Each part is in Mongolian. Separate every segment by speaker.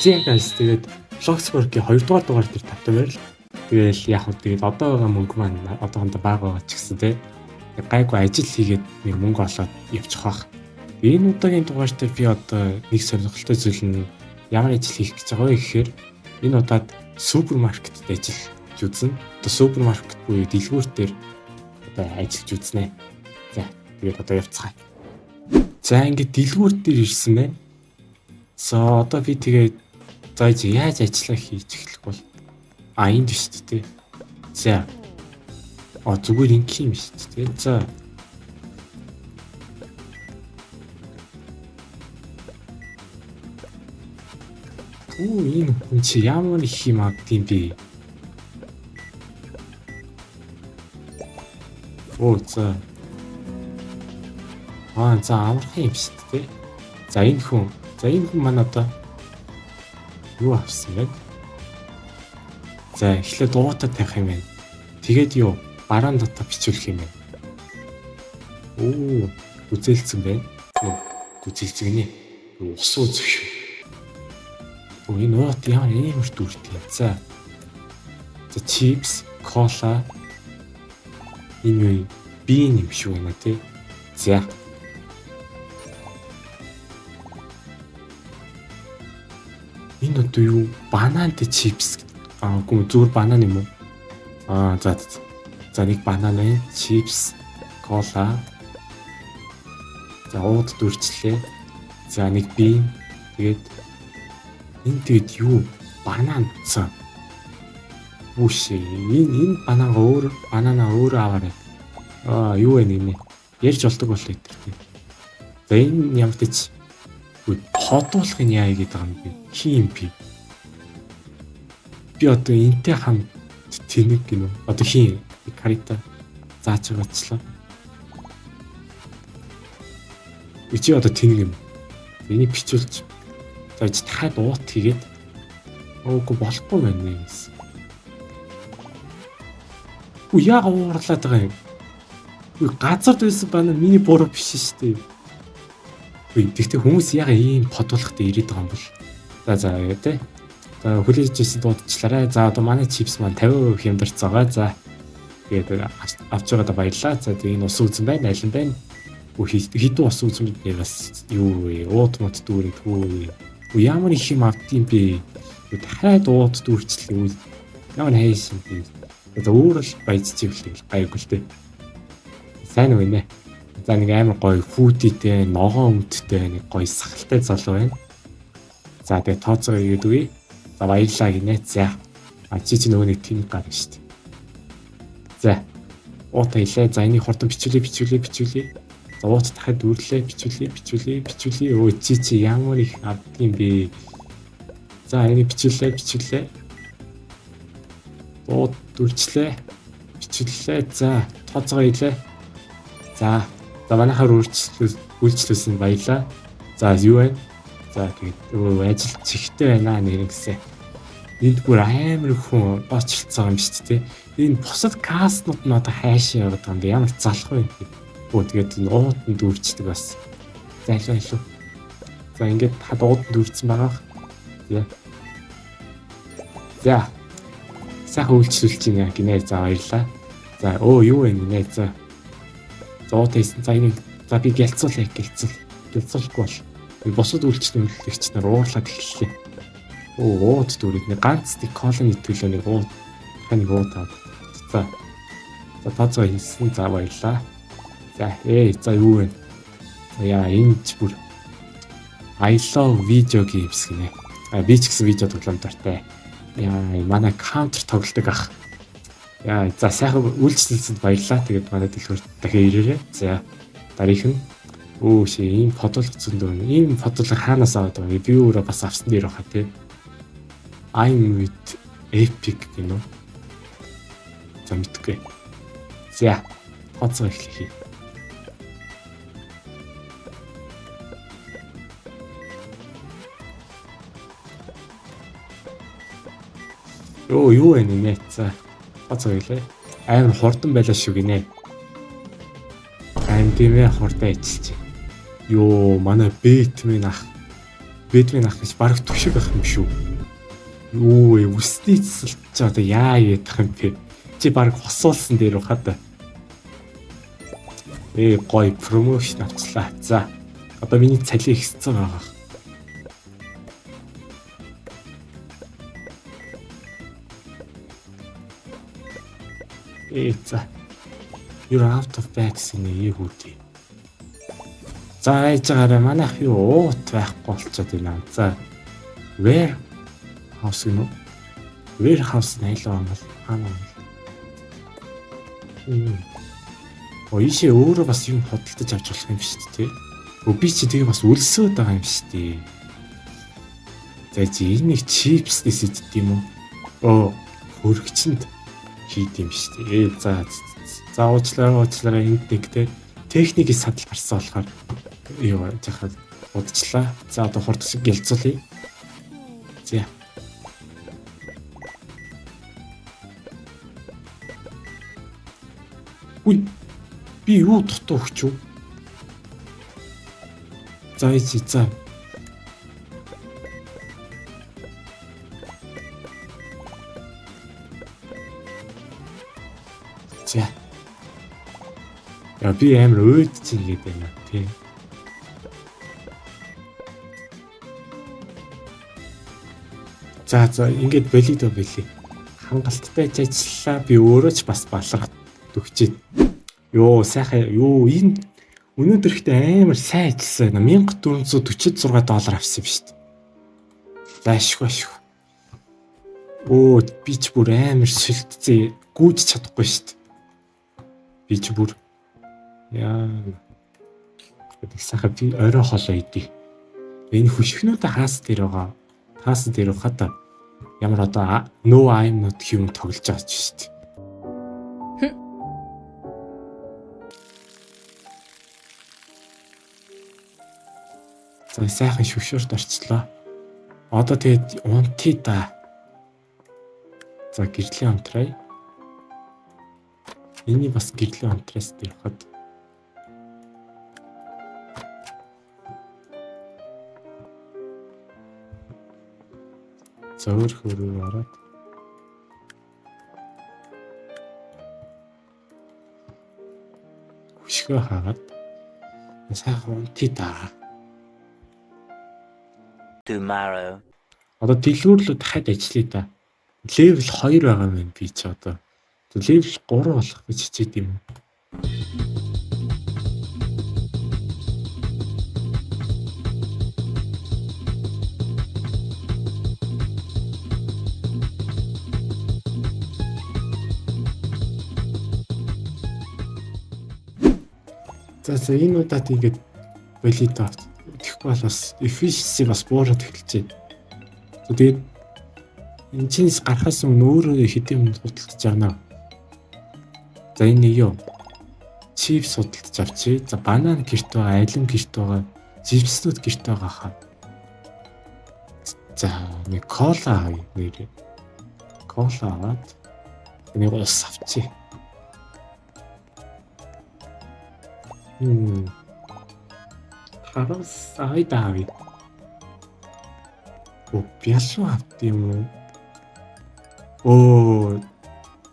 Speaker 1: За guys, тэгээд Bloxburg-ийн 2 дугаар дугаар дээр тавтай байр л. Тэгээл яг хөө тэгээд одоо байгаа мөнгө маань одоохондоо бага байгаа ч гэсэн те. Гайгүй ажил хийгээд нэг мөнгө олоод явчих واخ. Энэ удаагийн дугаар дээр би одоо нэг сонирхолтой зүйл нь ямар ажил хийх гэж байгаа вэ гэхээр энэ удаад супермаркетд ажиллаж үзнэ. Одоо супермаркет буюу дэлгүүр дээр одоо ажиллаж үзнэ. За тэгээд одоо явцгаая. За ингээд дэлгүүр дээр ирсэн байна. За одоо би тэгээд за яаж ажиллаа хийж эхлэх бол а энд биш үү те. За. А зүгээр ингэх юм биш үү те. За. Үу энэ хүн чи ямар их юм авдсан бэ? Оо за. Аа за амархан юм шүү дээ. За энэ хүн. За энэ хүн манай одоо юу авсан бэ? За эхлээд дуутай тавих юм байна. Тэгээд юу бараан дотор бичүүлэх юм байна. Оо гүзээлцэн байна. Гүзээлцэн гинэ. Ус үзэх шүү. Оо энэ уут ямар амар дүртэй. За. За чипс, кола. Энэ юу бийн юм шүү байна тий. За. Энэ одоо юу банантай чипс аа үгүй зүгээр банан юм уу? Аа за за. За нэг банан байна, чипс, кола. За ууд дүрчлээ. За нэг бийн. Тэгээд энэ тэгээд юу банан цаа. Үшээ. Энэ бананга өөр банана өөрөө аваарай. Аа юу вэ нэ? Ярьж болдог болоо энэ тийм. За энэ ямар ч подуулах нь яа гэдэг юм бэ? Хин юм би? Би одоо энтэй хамт тэнэг гинүү. Одоо хин карита зааж байгаачлаа. Чи одоо тэнэг юм. Энийг бичүүлж за дахиад уут хийгээд өөгүй болохгүй байна гэсэн. Үу яага уурлаад байгаа юм. Үу газарт байсан бана миний буруу биш шүү дээ. Үгүй тэгтээ хүмүүс яга ийм подуулахтай ирээд байгаа юм бол. За за тэ. За хүлээж ирсэн дуудчихлаарай. За одоо манай чипс маань 50% хямдарч байгаа. За тэгээд авч байгаадаа баярлаа. За тэгээд энэ ус үзэн байна, алин байна. Хэдэн ус үзэн би бас юу вэ? Уут мот дүүрээ түү. Үгүй ямар их юм авдсан бэ? Дахиад уут дүүрчлээ. Ямар хайшин бэ? За өөр л баяжчихвэл тэгэл гайгүй л тэ. Сайн уу нэ? За нэг амар гоё хүүтитэй, ногоон өмдтэй нэг гоё сахалтай залуу байна. За тэгээ тооцоо хийгээд үгүй. За баярлаа гинэ. За. А чи нөгөө нэг тэнэг гар шүү дээ. За. Уута илээ. За энийг хурдан бичүүлээ, бичүүлээ, бичүүлээ. За уут дахиад дүүрлээ, бичүүлээ, бичүүлээ, бичүүлээ. Өө чи ямар их авдсан бэ? За энийг бичүүлээ, бичүүлээ. Уут дүүрчлээ. Бичүүлээ. За тооцоо хийлээ. За. За манайхаар үйлчлүүлсэн баярлаа. За юу вэ? За тэгээд өө ажил чихтэй байна нэр гэсэн. Энд бүр амар хүн очлцсон юм шүү дээ. Энэ бусад кастнууд нь одоо хайшаа яваад байгаа юм бэ? Ямар залах вэ? Өө тэгээд уут нь дүүрчдэг бас. За илүү илүү. За ингээд хад уут нь дүүрсэн байгаа. За. За. Сайхан үйлчлүүлж байна гинэ. За баярлаа. За өө юу вэ гинэ. За. Зоо тийсэн. За энийг за би гялцуулъя гэлцэл. Гялцуулахгүй бол би бусад үйлчлүүлэгч нар уурлаад эхэллээ. Өө ууд дүүрээд нэг ганц нэг колони төлөө нэг ууд нэг ууд аваад. За. За тооцоо хийсэн. За баярлаа. За за юу вэ? За яа энэ ч бүр I love video games гинэ. А би ч гэсэн видео тоглоом дуртай. Яа манай counter тоглодог ах. Яа за сайхан үйлчлэлсэнд баярлалаа. Тэгээд манай дэлгүүрт дахиад ирээрэй. За дараагийнх нь өө ши ийм подуулах зөндөө байна. Ийм подуулах хаанаас аваад байгаа юм бэ? Би өөрөө бас авсан дээр баха тий. I'm with Epic гэнэ үү? За мэдгүй. За тооцоо эхлэе. Йоо юу вэ нэ? За тооцоо хэлээ. Амар хурдан байлаа шүү гинэ. Аим тийм ээ хурдан ажиллаж. Йоо манай Бэтмен ах. Бэдмэн ах гэж бараг түшиг ах юм шүү. Юу вэ? Үсний цэцэлт чи одоо яа ядах юм бэ? Чи бараг хосуулсан дээр хаа да. Гой promotion авчлаа. За. Одоо миний цалин ихссэн байгаа. За. You're out of bags нэ юу гэдэг. За айж байгаарай манайх юу уут байхгүй болчиход байна. За. Warehouse гэнэ үү? Warehouse найлаа юм бол хаана юм бол. Оо ийшээ өөрөө бас юм худалдаж авч болох юм биш үү те? Өө би чи тэгээ бас өлсөөд байгаа юм шүү дээ. За чи энэ нэг чипснес иддэг юм уу? Оо хөргөчөнд хийд юм шүү дээ. За за уучлаарай энд нэг те техникийн садал гарсан болохоор юу яхад удчлаа. За одоо хурд шиг гялцуулъя. За. Үгүй би юу дутуу өгч үү? За ийч за. За. Я би амар өөд чинь гээд байна тий. За за ингээд болидо бэлээ. Хангалттай ажиллаа би өөрөө ч бас баларх төгчээд. Йоо сайхан юу энэ өнөөдөр ихтэй амар сайн ажилласан байна. 1446 доллар авсан юм шүү дээ. За ашгүй ашгүй. Өө би ч бүр амар шилтцээ гүйж чадахгүй шүү дээ. Би ч бүр яа гэдэг сайхан би орой хоолоо идэ. Энэ хөшгнүүдээ хаас дээр байгаа. Хаас дээр хата ямар одоо no I'm not human тоглож байгаа ч шүү дээ. За сайхан шүшөөрт орчлоо. Одоо тэгээд унтъя да. За гэрлийн унтраа. Эний бас гэрлийн унтраас дээр хад. За өөр хөрөөр ороод. Хөшгөө хаагаад сайхан унтъя да.
Speaker 2: Tomorrow.
Speaker 1: Одоо дэлгүүрлүү дахиад ажиллая да. Level 2 байгаа юм би ч одоо. Level 3 болох гэж хичээд юм. За за энэ удаад ингээд болидо авт. Тэгэхгүй бол бас efficiency бас буураад эхэлж байна. Тэгээд энэ чинээс гарахаас өмнө өөрөө хэдийн юм худалдаж авна. За энэ нэг юу? Чипс худалдаж авчи. За банан гэрт байгаа, алим гэрт байгаа, чипснүүд гэрт байгаа хаа. За нэг кола авъя нэрээ. Кола аваад нэг ус авчи. Хараас айда авъя. Оо бялуу авт юм уу? Оо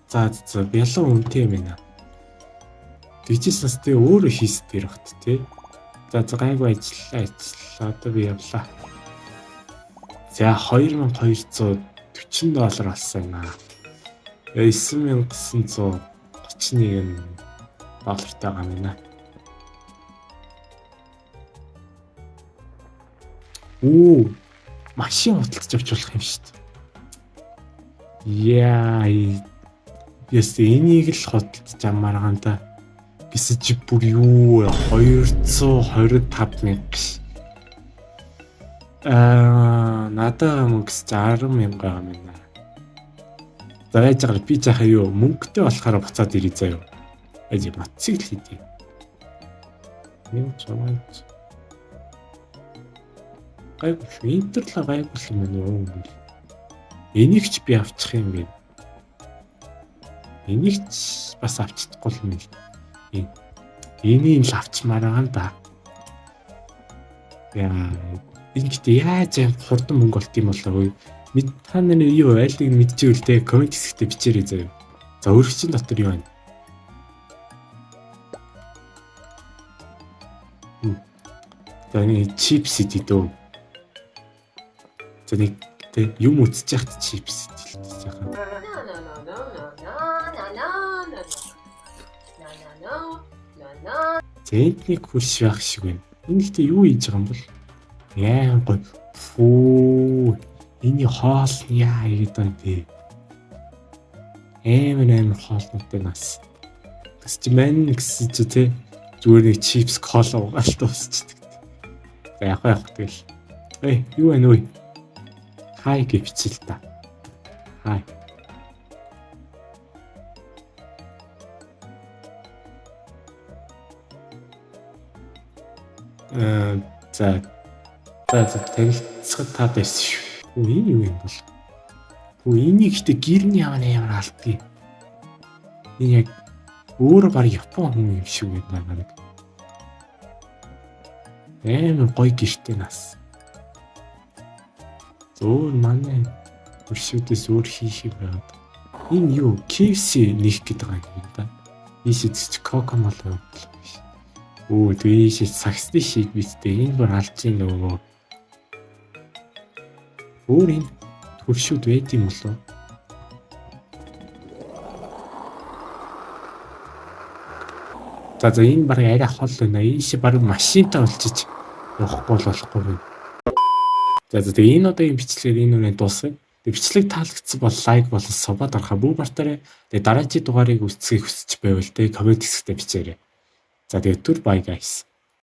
Speaker 1: за за бялуу үнэтэй юм байна. Тэгжээс бас тэ өөрөө хийс дээр багт тий. За за гайгүй ажиллаа ажиллаа одоо би явлаа. За 2240 доллар олсон юм аа. 9931 доллартай байгаа юм байна. Оо машин худалдаж авч болох юм шүү дээ. Яа, яс энийг л худалдаж авмаар байгаа юм да. Гэсэн чи бүр юу 225 мянга гэж. Надад мөнгө гэсэн чи 10 мянга байгаа юм байна. За яаж байгаа би жаахан юу мөнгөтэй болохоор буцаад ирээ заяа. Аж мотоцикл хийдэ. 1600 гайгүй шүү. Интерла гайгүй юм байна уу? Энийг ч би авчих юм бэ. Энийг ч бас авчихгүй юм л. Энийг л авчмаар байгаа юм да. Яа, Энэ гэхдээ яаж аим хурдан мөнгө олт юм болоо? Мэд та нарын юу айлыг мэдчихвэл те comment хэсэгтээ бичээрэй заяа. За өргөчийн дотор юу байна? За нэг чипс идэ дөө. За нэг те юм үзэж яхад чипс идэлтэй сайхан.
Speaker 3: No, no, no, no, no, no, no, no, no, no, no, no, no.
Speaker 1: За энд нэг хөрш байх шиг байна. Энэ гэхдээ юу хийж байгаа юм бол? Яа гой. Фүү. Эний хоол нь яа гэдэг юм бэ? Амар амар хоолнуудтай нас. Тэс чи мань гэсэн чи те зүгээр нэг чипс кола угаал дуусчихдээ. За яг яг тэгэл. Эй, юу вэ нөө? Хай гэвчил та. Хай. За за за танилцахад та байсан шүү. Үу энэ юу юм бол? Үу энийг ихтэй гэрний ямар ямар алдгийг. Энэ яг өөрөө баг Япон хүн юм шиг байна намайг. Амар гоё гэртэй нас. Зөөр манай хөршүүдээс өөр хийх юм байгаад. Энэ юу? KFC нэх гэдэг юм да. Ийш чи Coca-Cola юм биш. Өө тэгээ ийш сагсны шийд биттэй. Энэ бүр алж ийн нөгөө. Өөр энэ хөршүүд байд юм болов уу? За за энэ баг арай хол байна. Ийш баг машинтай болчиж явахгүй бол болохгүй байна. За за тэгээ энэ удаагийн бичлэгээр энэ үрээ дуусгая. Тэгээ бичлэг таалагдсан бол лайк болон саб дарахаа бүү мартаарай. Тэгээ дараагийн дугаарыг үзэхийг хүсэж байвал тэгээ коммент хэсэгтээ бичээрэй. За тэгээ түр bye guys.